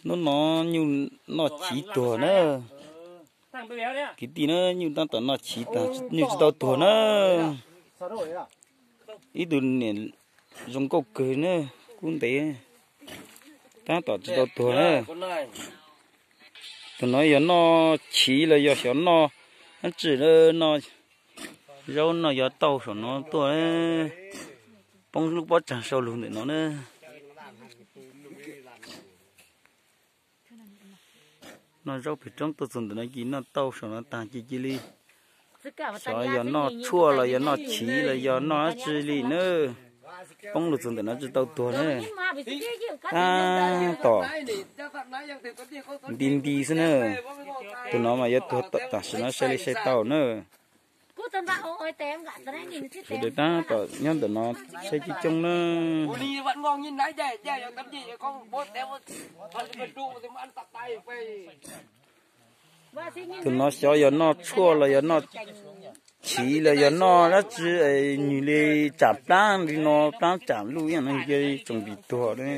Hnub no nyuj noj chiv tuag na. Kwv tij na, nyuj tab tom noj chiv tas, nyuj tsis tau tuag na. Ib tug niam zoo nkauj kawg na, kub ntev, tab tom tsis tau tuag na. Tus no yog noj chiv los yog xyov noj dab tsi, noj zaub noj yov tauj saum no tuaj, poob lub pob tsaig sau lug ntawm no na. Noj zaub pem roob tuaj txog ntawm no ces noj tauj saum no tag ces cia li xyov yog noj tshuaj los yog noj chiv los yog noj dab tsi li na. Poob lug txog ntawm no tsis tau tuag na. Tab tom nti nti xwb na. Tus no mas yuav tuag tam sim no saib li saib tau na. Sawv daws tab tom nyob ntawm no saib coob coob na. Tus no xyov yog noj tshuaj los yog noj chiv los yog noj dab tsi, nws li tsam plaab li no, plaab tsam luj ib yaam no cia li tsoom vim tuag ne.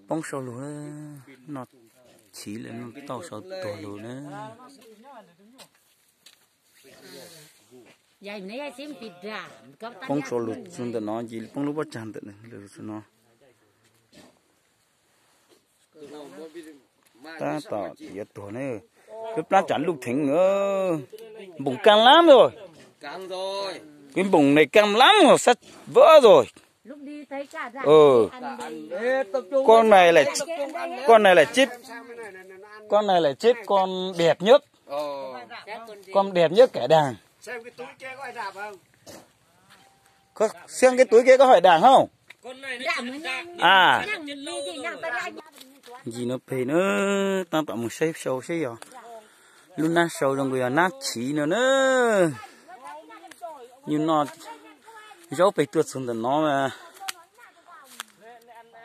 Poob sau lug, noj chiv lawm noj tauj sau tuag lug na. Poob sau lug txug ntawm no ces poob lub pob tsag ntawm no. Tab tom yuav tuag ne. Lub plaab tsam luj theev, npoom kaaj laab os. Kuv npoom ne kaaj laab os, sab vab os. Con này là chip, con này là chip con đẹp nhất, con đẹp nhất cả đàn. Có xem cái túi kia có phải đàn không? À. Ntsis no peg na, tab tom mus saib sau seb yog lub nab sau zoo nkaus yog nab chiv no na. Nyuj noj zaub peg tuaj txug ntawm no mas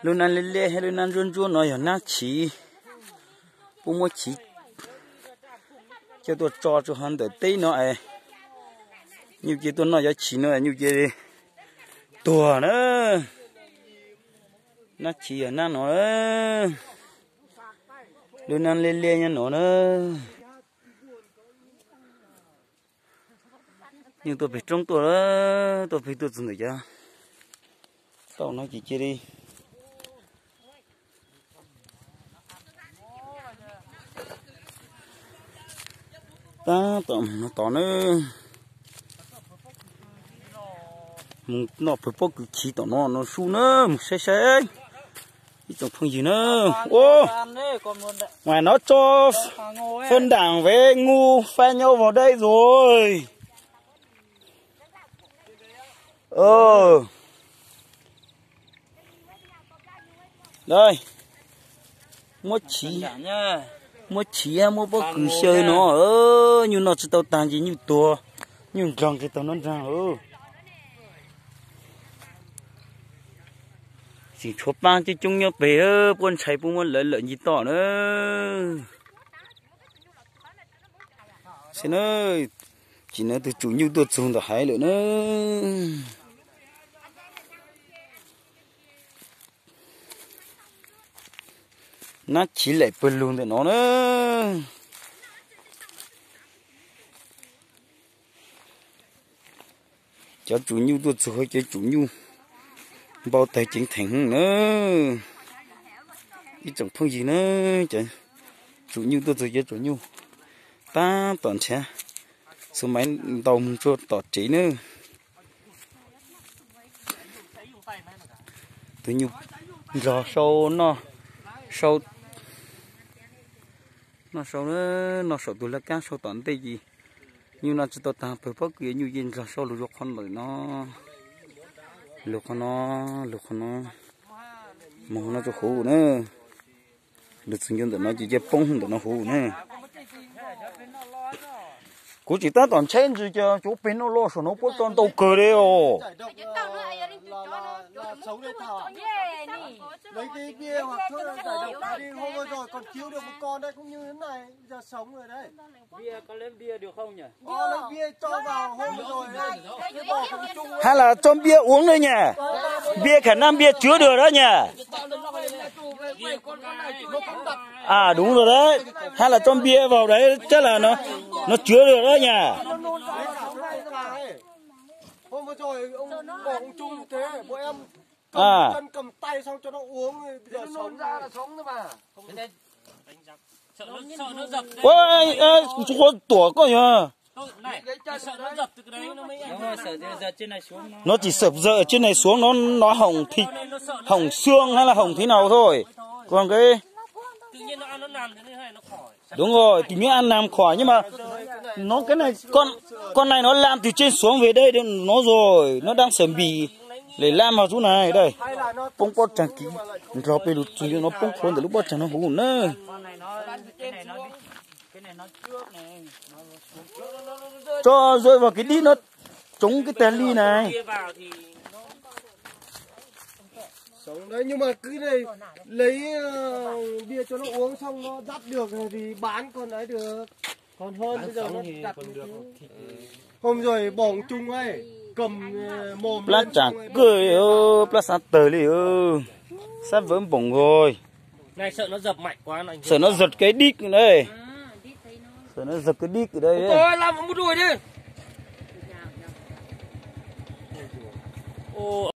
lub nab liab liab thiab lub nab ntsuab ntsuab no yog nab chiv. Puab muab chiv coj tuaj tso rau hauv ntawm teb no es nyuj cia tuaj noj cov chiv no es nyuj cia li tuag na. Nab chiv yog nab no, lub nab liab liab nyob no na. Nyuj tuaj peg roob tuaj, tuaj peg tuaj txug ntawm cov tauj no ces cia li tab tom mus no tom na. Mus noj pawg pob kws chiv tom no no sub na, mus saib saib ib tsoom phooj ywg na. Ua, ngoài nó cho phân đạm về ngu phá nhau vào đây rồi. Muab chiv, muab chiv muab pob kws xyaw no, nyuj noj tsis tau tag ces nyuj tuag, nyuj nrog kiag tau nruab nrag. Tseem tshuav plaab coob coob nyob peg, puab ntshai puab muab lawv lawm ncig toj na. Saib na, tsis na tus tsum nyuj tuaj txug ntawm haiv lawm na. Nab chiv laim pawg lug ntawm no na. Cov tsum nyuj tuaj txug, cov tsum nyuj npau taws ceev theem na. Ib tsoom phooj ywg na, cov tsum nyuj tuaj txug, cov tsum nyuj tab tom nrhiav xuv maiv ntaus mus rau tom tsev na. Tus nyuj nrog sau noj, sau noj sau, noj saum tus laj kab sau tom ntej ces nyuj noj tsis tau tag pawg pob kws, nyuj yeej nrog sau lug rau qhov ntawm no, lug qhov no, lug qhov no, mus no rau huv na. Lug txug ncu ntawm no ces cia poob ntawm no huv na. Kuv tsis tab tom ntshai ntsis ces cov peg noj loj saum no puab tso ntau kawg li os. Sống đây Thảo. Lấy cái bia hoặc thuốc giải độc đi, hôm vừa rồi còn cứu được một con đấy, cũng như thế này, bây giờ sống rồi đấy. Bia, có lấy bia được không nhỉ? Có lấy bia cho vào hôm vừa rồi đấy. Cái bò không chung. Hay là cho bia uống đây nhỉ? Bia khả năng bia chứa được đó nhỉ? À, đúng rồi đấy. Hay là cho bia vào đấy chắc là nó nó chứa được đó nhỉ? Hôm vừa rồi ông bò không chung thế, bọn em Ơ, chân cầm tay xong cho nó uống, bây giờ sống ra là sống thôi mà. Ôi, ôi, ôi, Trung Quốc tuổi con nhỉ? Nó chỉ sập dở trên này xuống, nó, nó hỏng thịt, hỏng xương hay là hỏng thế nào thôi. Còn cái Đúng rồi, tự nhiên ăn nằm khỏi nhưng mà nó cái này con con này nó lam từ trên xuống về đây nó rồi, nó đang chuẩn bị để lam vào chỗ này đây. Poob pob tsag kiv nrov pes lus tsw li no, poob khuav ntawm lub pob tsag no huv na. Cho rơi vào cái đít nó trống cái tè ly này. Sống đấy nhưng mà cứ này, lấy ờ, bia cho nó uống xong nó dắt được này thì bán con ấy được. Còn hơn bây giờ nó chặt như thế. Hôm rồi bỏng chung ấy, cầm ờ, mồm Plab lên tsam xong rồi kawg, plab xav tawg li, sab vawv npoom rồi. Này, sợ nó giật cái đít này. Sợ nó giật cái đít ở đây. Ôi, làm một đuổi đi. Ồ,